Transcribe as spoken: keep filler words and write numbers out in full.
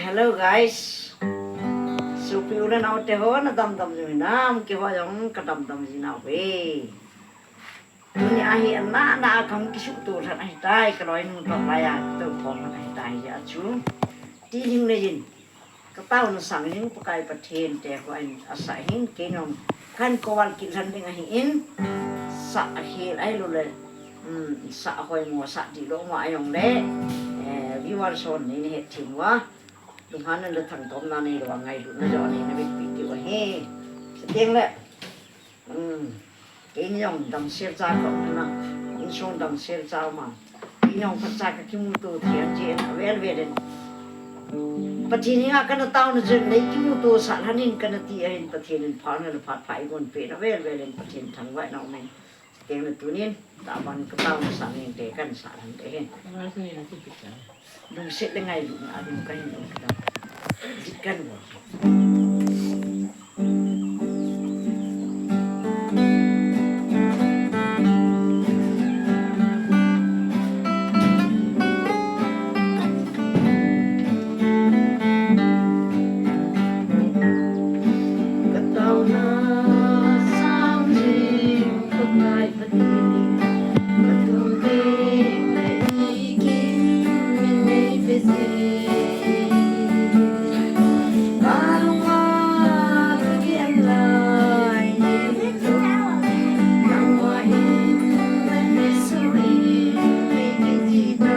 Hello guys. Sopi u le nao te ho, na damdam jing hinam? Keiho jong ka damdam jing nau ve. Tuni ahi, ana, ana kang kisuhto lhan ahitai, ka loinu toh laiya kitoh khom lhan ahitai, hijeh chun. Ti ding le jin. Ka taona sang jing Pakai Pathen te ho in asah hin, kei jong kan ko val kit lhan ding ahin, sah ahel ahilou le, um, sah hoimo, sah dihlou mo ajong le, eh, viewers hon nei na het thim uva. Lunghanna le thangtomna neilou a ngailutna joh nei na vetpi diu ahi. Chuteng le, um, kei jong damsel cha ka um na, insung damsel cha ma. Kei jong phatcha ka kimuto thei jeh in avel vel in Pathen henga kana taona jeh in nei kimuto sah lhan in kana ti ahin, Pathen in phatna le phat pha eigon peh na avel vel in Pathen thangvah na um in. Chuteng le tunin, tabang ka taona sang in te kan sah lhan te hin. Lungset le ngailutna a ding kahin um kit a. Jit kan vo. Ka taona sang jing Pakai Pathen, ka thum ding le i kim in nei pe jing. Ka lung a ka gen lai nei le jong, nangma in na he suri nei kiti ta.